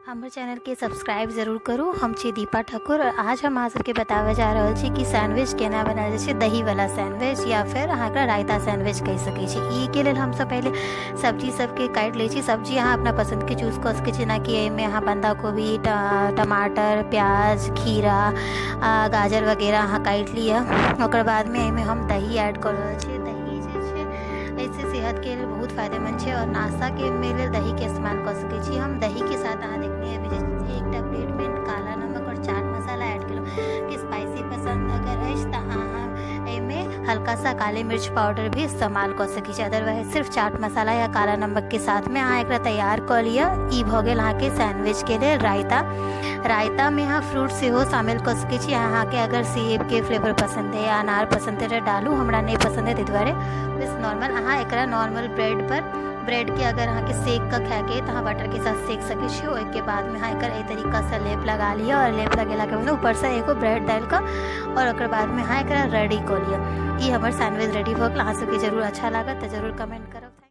हमर चैनलके सब्सक्राइब जरूर करू। हम छी दीपा ठाकुर और आज हम अहाँ सबके बताबै जा रहल छी कि सैंडविच केना बनायल जाइ छै, दहीवला सैंडविच या फेर अहाँके रायता सैंडविच कहि सकै छी। ई के लेल हमसब पहिले सब्जी सबके काटि लै छी। सब्जी अहाँ अपना पसन्दके चूज कऽ सकै छी, जेनाकि एहिमे अहाँ बन्धा कोबी, टमाटर, प्याज, खीरा, गाजर वगैरह अहाँ काटि लिअ। ओकर बादमे एहिमे हम दही ऐड कऽ रहल छी। दही जे छै एहिसँ सेहतके लेल बहुत फायदेमन्द छै आओर नाश्ताके लेल दहीके इस्तेमाल कऽ सकै छी हम। दहीके साथ अहाँ देखने हेबै जे एकटा प्लेटमे काला नमक आओर चाट मसाला ऐड केलहुँ कि स्पाइसी पसन्द अगर अछि तऽ अहाँ एहिमे हल्का सा काली मिर्च पाउडर भी इस्तेमाल कऽ सकै छी। अदरवाइज सिर्फ चाट मसाला या काला नमकके साथमे अहाँ एकरा तैयार कऽ लिअ। ई भऽ गेल अहाँके सैंडविचके लेल रायता। रायतामे अहाँ फ्रूट सेहो शामिल कऽ सकै छी। अहाँके अगर सेबके फ्लेवर पसन्द अइ या अनार पसन्द अइ तऽ डालू, हमरा नहि पसन्द अइ ताहि दुआरे बस नॉर्मल अहाँ एकरा नॉर्मल ब्रेड पर ब्रेडके अगर अहाँके सेक कऽ खायके अइ तऽ अहाँ बटरके साथ सेक सकै छी। ओहिके बादमे अहाँ एकर एहि तरीकासँ लेप लगा लिअ आओर लेप लगेलाके बाद ऊपरसँ एगो ब्रेड डालि कऽ आओर ओकर बादमे अहाँ एकरा रेडी कऽ लिअ। ई हमर सैंडविच रेडी भऽ गेल। अहाँ सबके जरूर अच्छा लागत तऽ जरूर कमेंट करब।